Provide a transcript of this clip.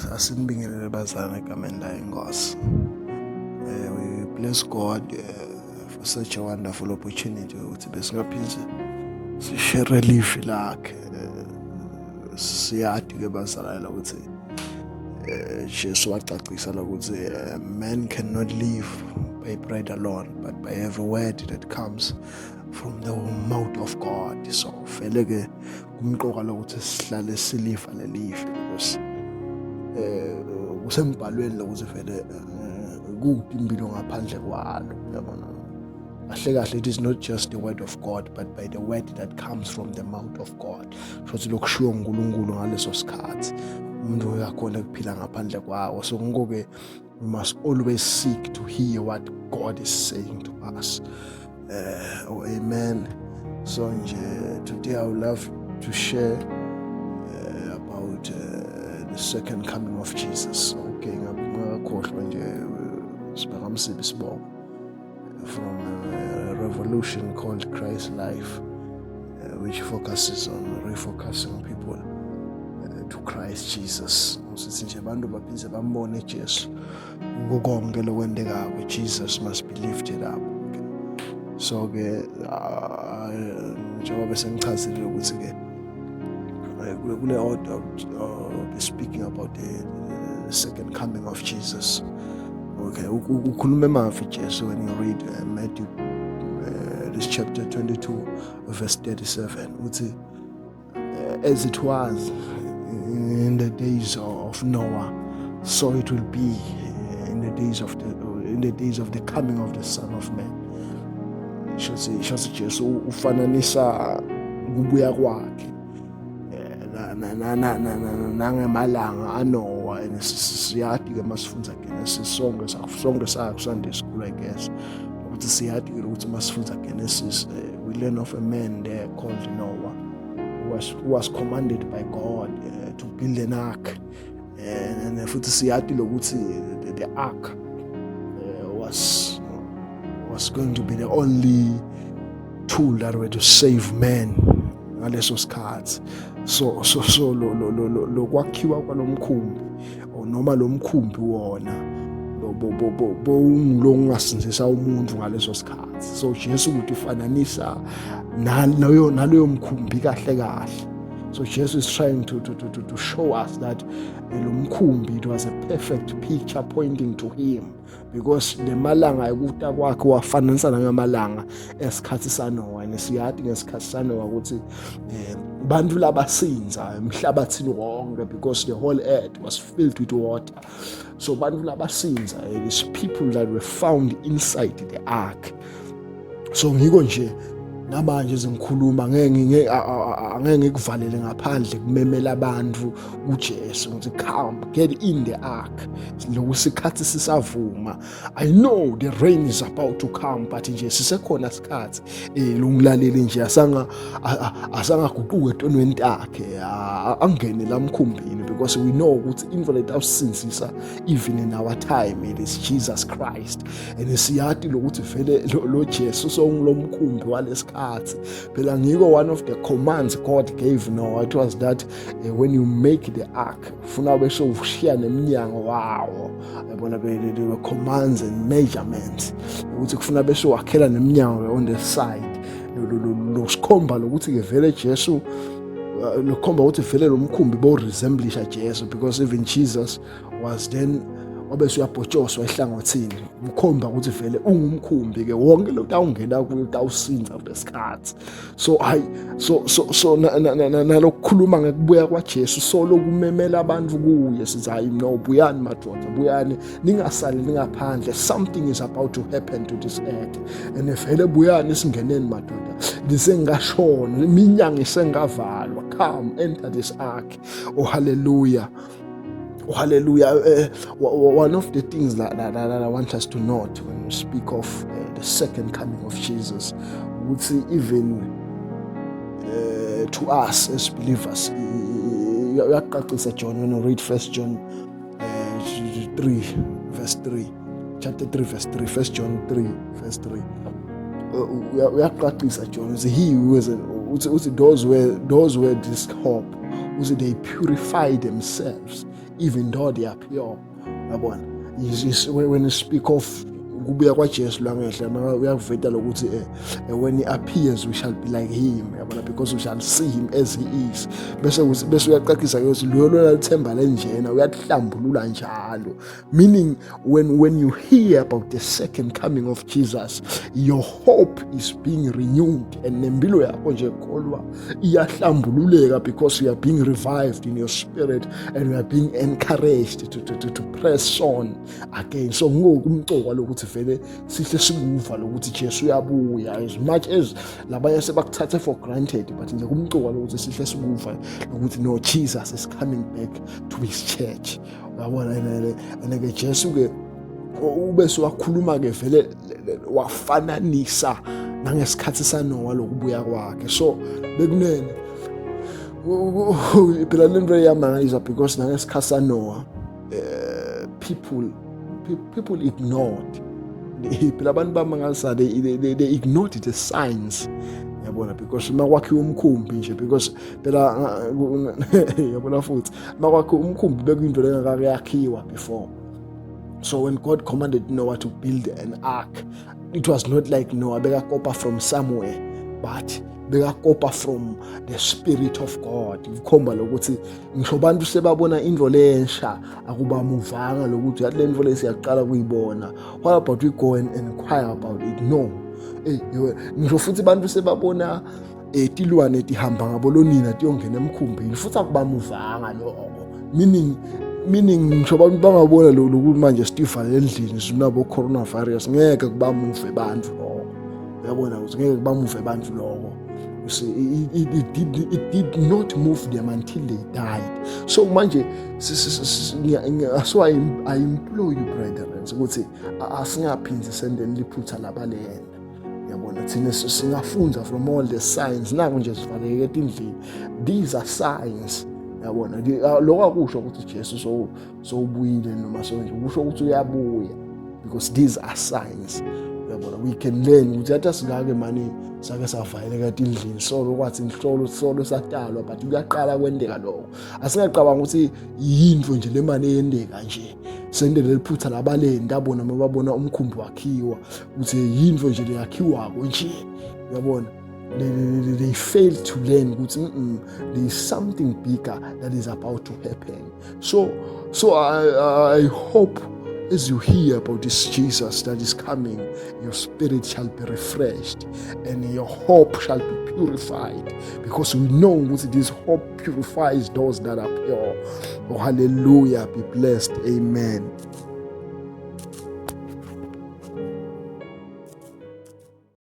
Asinibingelele bazalwane egameni layo inkosi. We bless God for such a wonderful opportunity ukuthi besingaphinde sishere livi lakhe. Siyadi ke bazalwane ukuthi Jesu wacacisa lokuthi man cannot live by bread alone but by every word that comes from the mouth of God. So vele ke kumqoka lokuthi sihlale silifa lelifa because kusembhalweni lokuthi vele kude impilo ngaphandle kwalo, yabona. Kahle kahle, it is not just the word of God but by the word that comes from the mouth of God. Futhi lokushiwo uNkulunkulu ngaleso sikhathi, umuntu uyakhona ukuphila ngaphandle kwawo. So ngoko-ke we must always seek to hear what God is saying to us. Oh, amen. So nje today I would love to share about the second coming of Jesus. Okay, ngakhohlwa nje, sibheka sibonga from a revolution called Christ Life, which focuses on refocusing people to Christ Jesus. Sithi nje abantu baphinde bambone Jesu kuko konke lokwendekako. Jesus must be lifted up. Okay. So ke njengoba bese ngichazile ukuthi ke kule order be speaking about the second coming of Jesus. Okay, ukhuluma emavi Jesu when you read Matthew this chapter 22 verse 37, uthi, "As it was in the days of Noah, so it will be in the days of the coming of the Son of Man." Shothi Jesu ufananisa kubuya kwakhe nangemalanga aNoah, and siyati ke masifundza Genesis sonke, sonke saya ku Sunday school, I guess, ukuthi siyati ke ukuthi masifundza Genesis, we learn of a man there called Noah who was commanded by God to build an ark, and futhi siyati lokuthi the ark was going to be the only tool that were to save man ngaleso sikhathi. So lo lokwakhiwa kwalomkhumbi noma lo mkhumbi wona bowungilo umuntu ngaleso sikhathi. So Jesu ukuthi ufananisa naloyo mkhumbi kahle kahle. So Jesus is trying to show us that lo mkhumbi, it was a perfect picture pointing to him, because lemalanga ekuta kwakhe wafananisa nangamalanga esikhathi saNoah, and siyati ngesikhathi saNoah ukuthi bantu labasinza emhlabathini wonke, because the whole earth was filled with water. So bantu labasinza, it is people that were found inside the ark. So ngiko nje namanje zingikhuluma, ngeke angeke ngikuvalele ngaphandle kumemela abantu uJesu ngithi, "Come, get in the ark lokhu sikhathi sisavuma." I know the rain is about to come, but nje sisekhona isikhathi. Lungilalele nje asanga asangaguquka etonweni takhe, angene la mkhumbini, because we know ukuthi into letawusinzisa even in our time, it is Jesus Christ, and siyati lokuthi vele lo Jesu songulomkhumbi walesikhathi. Phela ngiko one of the commands God gave Noah, it was that when you make the ark, ufuna bese ushiya neminyango wawo, yabona, the commands and measurements ukuthi kufuna bese wakhela neminyango on the side, losikhomba lokuthi ke vele Jesu, lokhomba ukuthi vele lo mkhumbi bo resemblisha Jesu, because even Jesus was then wabe usuyabhotshoswa ehlangothini, ukhomba ukuthi vele ungumkhumbi ke wonke lo tawungena kuyo tawusinza kulesikhathi. So hayi, so nalokukhuluma ngekubuya kwaJesu, so lokumemela abantu kuye, sithi, "Hayi no, buyani madoda, buyani, ningasali ningaphandle. Something is about to happen to this earth, and vele buyani, singeneni madoda, lisengashona iminyango isengavalwa. Come, enter this ark." Oh hallelujah. Oh, hallelujah. One of the things that I want us to note when we speak of the second coming of Jesus, ukuthi even to us as believers, uyaqaqisa John when you read First John 3 verse 3, chapter 3 verse 3, First John 3 verse 3, uyaqaqisa John, uthi he who is uthi those were this hope, uthi they purify themselves. even though they are pure. Yabona, when you speak of kubuya kwaJesu la ngehla, uyakuveta lokuthi when he appears we shall be like him, yabona, because we shall see him as he is. Bese uyacacisa ke ukuthi loyo lona lithemba lenjena uyakuhlambulula njalo, meaning when you hear about the second coming of Jesus, your hope is being renewed and nempilo yakho nje kholwa iyahlambululeka, because you are being revived in your spirit and you are being encouraged to press on again. So ngokumcoka lokuthi vele sihle sikuva lokuthi Jesu uyabuya, as much as labanye sebakuthathe for granted, but nje kumcoka lokuthi sihle sikuva lokuthi no, Jesus is coming back to his church, uyabona. And ke Jesu ke ube sowakhuluma ke vele, wafananisa nangesikhathi saNoah lokubuya kwakhe. So bekunene phela lento iyamangalisa, because nangesikhathi saNoah people ignored phela, abantu bamangalisa, they ignored the signs, yabona, because makwakhiwa umkhumbi nje, because phela yabona futhi makwakhiwa umkhumbi bekuyinto lengakakuyakhiwa before. So when God commanded Noah to build an ark, it was not like Noah bekakopa from somewhere, but bekakopa from the spirit of God. Kukhomba lokuthi ngisho abantu sebabona into lensha, akubamuvanga lokuthi yathi le nto le siyaqala kuyibona, what about we go and inquire about it? No, ngisho futhi abantu sebabona tilwane tihamba ngabolonina tiyongena emkhumbini, futhi akubamuvanga lokho, meaning ngisho abantu bangabona lokuthi manje sitivale endlini sinabo coronavirus, ngeke kubamuve bantu lokho, uyabona ukuthi ngeke kubamuve bantu lokho. You see, it did not move them until they died. So manje so I implore you, brethren, ukuthi asingaphindzi sendeni liphutha labalenda, yabona. Thina singafunza from all the signs. Naku nje sivaleke etindlini, these are signs, yabona. Lokho akusho ukuthi Jesu so sowubuyile noma so nje, kusho ukuthi uyabuya, because these are signs, uyabona. We can learn ukuthi yathi asingake mani sake savaleka etindlini solo kwathi inhlolo solo satalwa, but kuyaqala kwendeka lokho. Asingacabanga ukuthi yinto nje le mali eyendeka nje, sende leli phutha labalenda abona mababona umkhumbi wakhiwa, ukuthi yinto nje leyakhiwako nje, uyabona. They fail to learn ukuthi there is something bigger that is about to happen. So I hope as you hear about this Jesus that is coming, your spirit shall be refreshed and your hope shall be purified, because we know that this hope purifies those that are pure. Oh, hallelujah. Be blessed. Amen.